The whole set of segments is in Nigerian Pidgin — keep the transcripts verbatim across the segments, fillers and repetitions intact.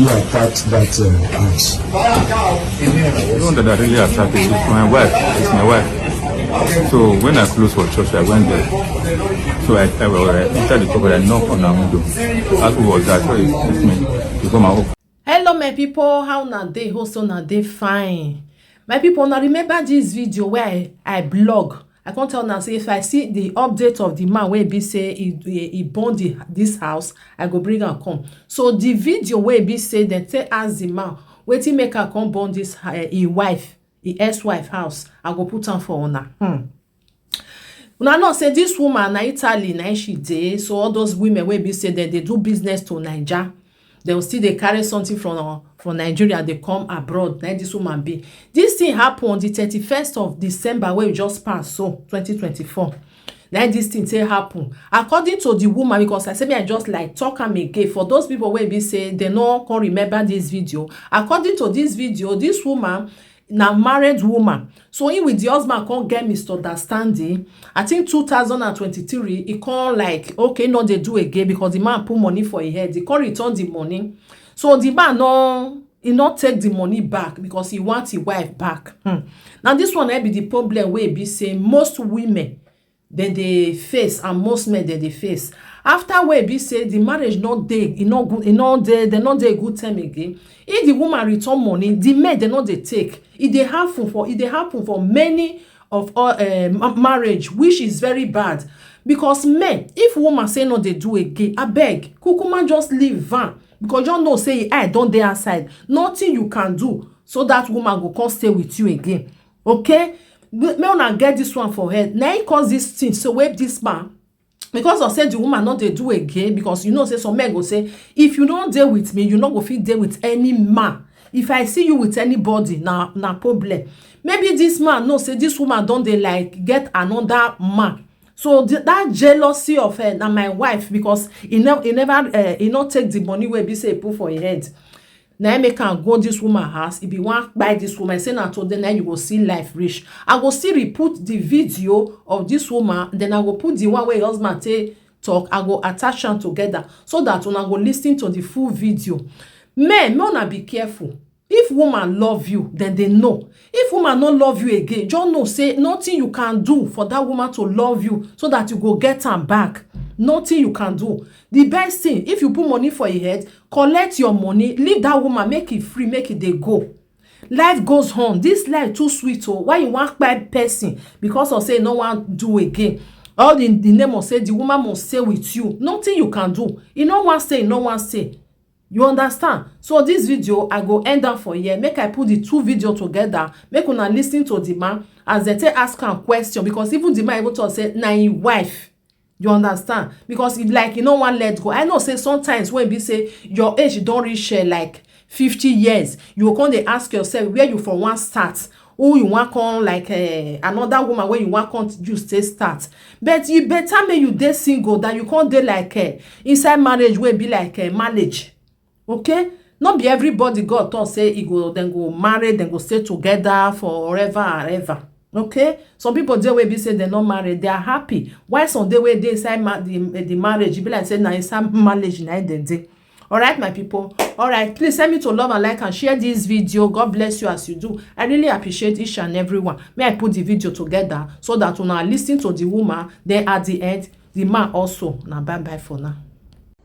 Attacked that uh, house. The one that I really attacked is my wife. It's my wife. So when I close for church, I went there. So I, I, I entered the cupboard, I knocked on her window. Ask who was that. So it's, it's me. You come out. Hello, my people. How na dey? Hope so na dey fine. My people, now remember this video where I, I blog. I can't tell now say if I see the update of the man where be say he, he, he burned the, this house, I go bring and come. So the video where be say they tell us the man waiting make her come burn this uh, his wife, his ex-wife house. I go put on for honor. Hmm. Una know say this woman na Italy na she dey, so all those women wey be say dem dey do business to Naija, dem still dey carry something from from Nigeria dey come abroad. Na this woman be. This thing happen on the thirty-first of December wey we just pass so, twenty twenty-four. Na this thing take happen. According to the woman, because I say me I just like talk am again for those people wey be say dem no come remember this video. According to this video, this woman na married woman, so he with the husband come get misunderstanding. I think two thousand and twenty-three, he come like okay no dey do again because the man put money for his head. He come return the money, so the man no he not take the money back because he want his wife back. Hmm. Now this one I be the problem wey be say most women dem dey face and most men dem dey face after wey be say the marriage no dey e no good e no dey dem no dey a good time again. If the woman return money, the men dem no dey take. E dey happen for e dey happen for many of all uh, marriage, which is very bad, because men, if woman say no dey do again, abeg kukuma just leave van, because you know say I don dey outside, nothing you can do so that woman go come stay with you again. Okay, make una get this one for head. Na him cause this thing so wey this man, because of say the woman no dey do again, because you know say some men go say if you no dey with me, you no go fit dey with any man. If I see you with anybody, na na problem. Maybe this man know say this woman don dey like get another man, so th- that jealousy of her na my wife, because he never he never uh, he no take the money wey be say he put for him head. Na him make am go this woman house. He be wan kpai this woman. He say na today na you go see life reach. I go still report the video of this woman, then I go put the one wey husband take talk, I go attach am together so that una go listen to the full video. Men, make una be careful. If woman love you, then they know. If woman no love you again, just know say nothing you can do for that woman to love you so that you go get am back. Nothing you can do. The best thing, if you put money for your head, collect your money, leave that woman, make it free, make it dey go. Life goes on. This life too sweet. Oh, why you want kpai person because of say no one do again? All in the name of say the woman must stay with you. Nothing you can do. You no one stay, you no one stay. You understand? So this video, I go end up for here. Make I put the two video together. Make una listen to the man as they take ask am question, because even the man even talk say na him wife. You understand? Because if like you no one let go. I know say sometimes when be say your age don't reach uh, like fifty years, you go come dey ask yourself where you from wan start, who you wan come like uh, another woman wey you wan come use take start. But e better make you dey single than you come dey like uh, inside marriage wey be like uh, marriage. Okay, no be everybody God talk say e go dem go marry, dem go stay together forever and ever. Okay, some people dey wey be say dem no marry, they are happy, while some dey wey dey inside ma the, the marriage e be like say na inside marriage na im dem dey. All right, my people. All right, please help me to love and like and share this video. God bless you as you do. I really appreciate each and every one. May I put the video together so that una listen to the woman, then at the end, the man also. Now bye bye for now.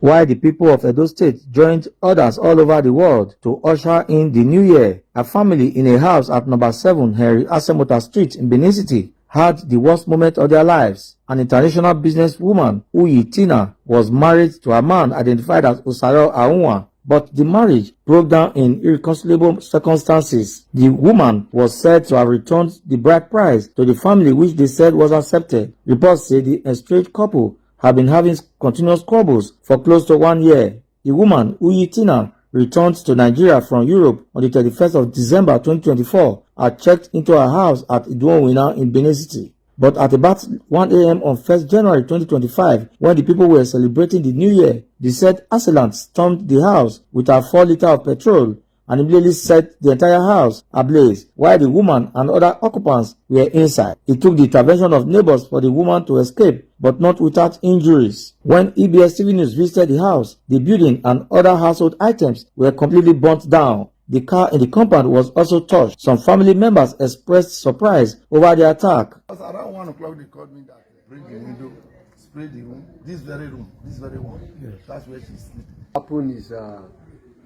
While the people of Edo State joined others all over the world to usher in the new year, a family in a house at number seven Henry Asemota Street in Benin City had the worst moment of their lives. An international businesswoman, Uyi Tina, was married to a man identified as Osayo Aunwa, but the marriage broke down in irreconcilable circumstances. The woman was said to have returned the bride price to the family, which they said was accepted. Reports say the estranged couple have been having continuous squabbles for close to one year. The woman, Uyi Tina, returned to Nigeria from Europe on the thirty-first of December twenty twenty-four and checked into her house at Iduonwina in Benin City. But at about one a.m. on first January twenty twenty-five, when the people were celebrating the new year, the said assailant stormed the house with her four litre of petrol, and immediately set the entire house ablaze, while the woman and other occupants were inside. It took the intervention of neighbors for the woman to escape, but not without injuries. When E B S T V News visited the house, the building and other household items were completely burnt down. The car in the compound was also touched. Some family members expressed surprise over the attack. Around one o'clock, they called me that break the window, spray the room, this very room, this very one. That's where she's sleeping. Happen is, uh,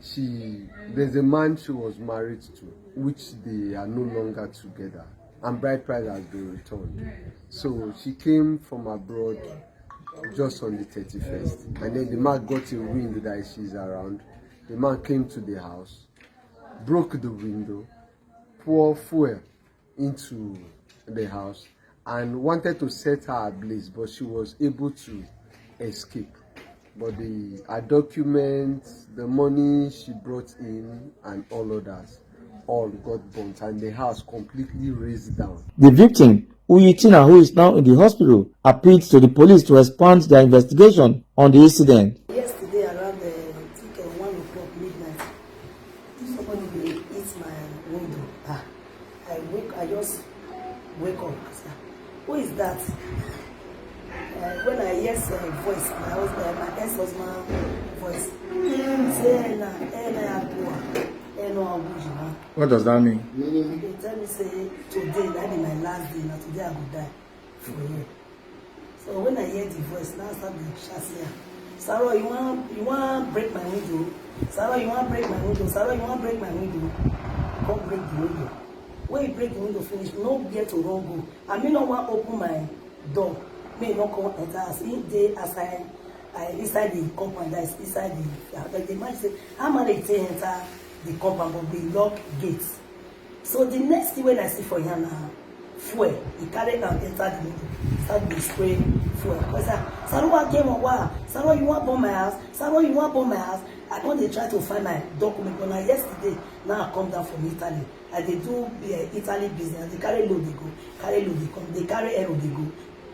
she there's a man she was married to, which they are no longer together, and bride price has been returned. So she came from abroad just on the thirty-first, and then the man got a wind that she's around. The man came to the house, broke the window, pour fuel into the house, and wanted to set her ablaze, but she was able to escape. But the, her documents, the money she brought in, and all others, all got burnt, and the house completely razed down. The victim, Uyitina, who is now in the hospital, appealed to the police to expand their investigation on the incident. Yesterday around, uh, I think, uh, one o'clock midnight, somebody dey hit my window. Ah, I wake, I just wake up. I say, "Ah, who is that?" Uh, when I hear, uh, voice, my husband, my ex-husband voice, say, "Ella, Ella, Abua, Ella, Abuja." What does that mean? He tell me say, "Today, that be my last day. Na today I go die for you." So when I hear the voice, now I start to shout, say, "Ah, Saro, you want, you want break my window? Saro, you want break my window? Saro, you want break my window?" Come break the window. When he break the window finish, no get to run go. I mean, no one open my door. Me no come enter as he dey outside, I inside the compound, that is inside the, like, the man say, "How man dey take enter the compound, but we lock gate?" So the next thing when I see for here now, fuel. He carry am enter the window, start to spray fuel. I say, "Saruwa came on wa. Saruwa, you want burn my house? Saruwa, you want burn my house?" I come dey try to find my document, but na yesterday now I come down from Italy. I dey do, uh, Italy business. They carry load, they go. Carry load, they come. They carry arrow, they go.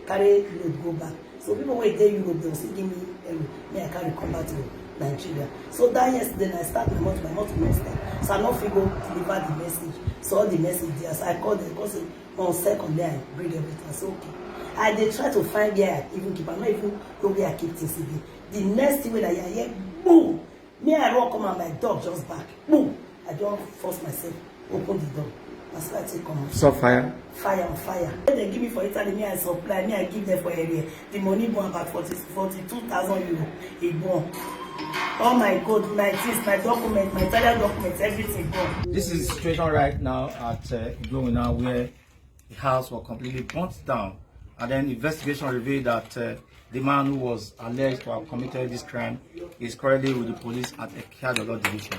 Carry load, go back. So people wey dey Europe, they still give me arrow. Me, I carry come back to Nigeria. So that yesterday, I start my month, my month no start. So I no fit go deliver the message. So all the message there, so I call them, call say, on second day, I bring everything. I say, "Okay." I dey try to find where I even keep. I no even know where I keep things again. The next thing when I hear, hear, boom! Me, I run come and my dog just bark. Boom! I just force myself, open the door. That's why I take come out. Saw fire? Fire on fire. When they give me for Italy, me, I supply, me, I give them for area. The money burn about forty, forty-two thousand euro. It burn. All my gold, my things, my document, my Italian documents, everything burn. This is the situation right now at, uh, Iglowina, where the house was completely burnt down. And then investigation revealed that, uh, the man who was alleged to have committed this crime is currently with the police at Ekiadolo Division.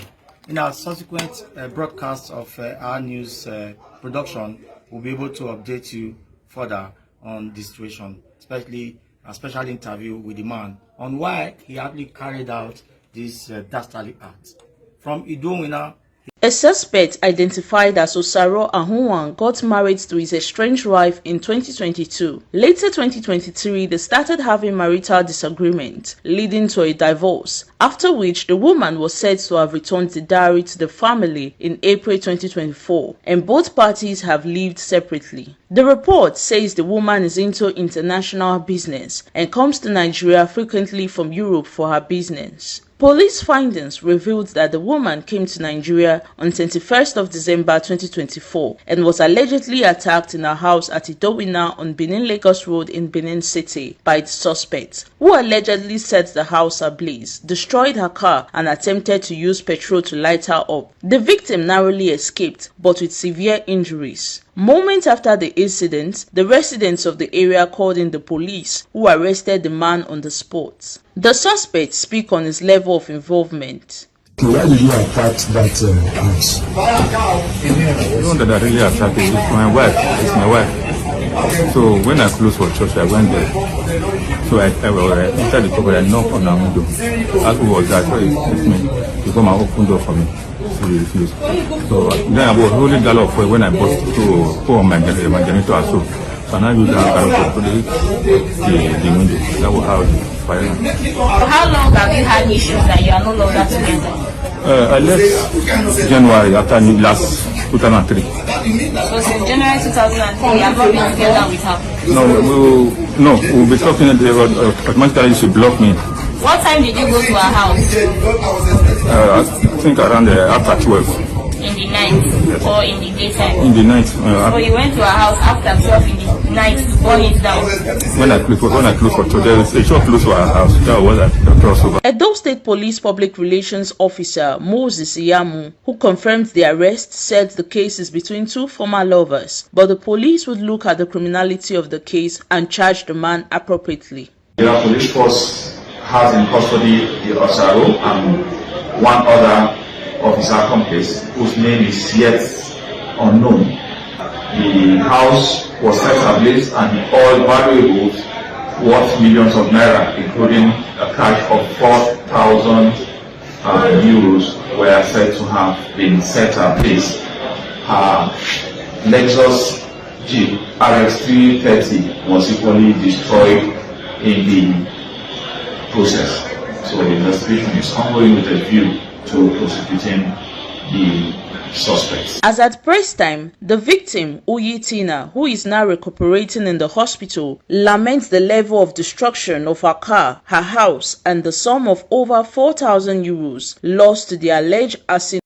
In our subsequent, uh, broadcast of, uh, our news, uh, production, we'll be able to update you further on the situation, especially a special interview with the man on why he actually carried out this, uh, dastardly act. From Iglowina, a suspect identified as Osaro Ahunwan got married to his estranged wife in twenty twenty-two. Later twenty twenty-three, they started having marital disagreement, leading to a divorce, after which the woman was said to have returned the dowry to the family in April twenty twenty-four, and both parties have lived separately. The report says the woman is into international business and comes to Nigeria frequently from Europe for her business. Police findings revealed that the woman came to Nigeria on twenty-first of December twenty twenty-four and was allegedly attacked in her house at Idowina on Benin Lagos Road in Benin City by the suspect, who allegedly set the house ablaze, destroyed her car, and attempted to use petrol to light her up. The victim narrowly escaped, but with severe injuries. Moments after the incident, the residents of the area called in the police, who arrested the man on the spot. The suspect speak on his level of involvement. Why did you attack that, uh, house? The one that I really attacked is my wife. It's my wife. So when I close for church, I went there. So I, I, I entered the cupboard, I knocked on her window. Ask who was that. So it's me. She come and open door for me. She refused. So then I was holding gallop for when I bought to go on my generator, my generator also. So I now use that gallop to put the, the, the window. That was how the fire. For how long have you had issues that you are no longer together? Uh, I left January after the last two thousand three. So since January two thousand three, you have not been together with her? No, we, we, no, we'll be talking at the, uh, automatically she blocked me. What time did you go to her house? Uh, I think around, uh, after twelve. In the night or in the daytime? In the night. Uh, So you went to her house after twelve in the night to burn it down? When I close, when I close for today, they should close to her house. That was at the crossover. Edo State Police Public Relations Officer Moses Iyamu, who confirmed the arrest, said the case is between two former lovers, but the police would look at the criminality of the case and charge the man appropriately. The police force has in custody the Osaro and one other of his accomplice whose name is yet unknown. The house was set ablaze and all valuables worth millions of naira, including a cash of four thousand uh, euros, were said to have been set ablaze. Her Lexus Jeep R X three thirty was equally destroyed in the process. So the investigation is ongoing with a view to prosecuting the suspects. As at press time, the victim, Uyi Tina, who is now recuperating in the hospital, laments the level of destruction of her car, her house, and the sum of over four thousand euros lost to the alleged assassins.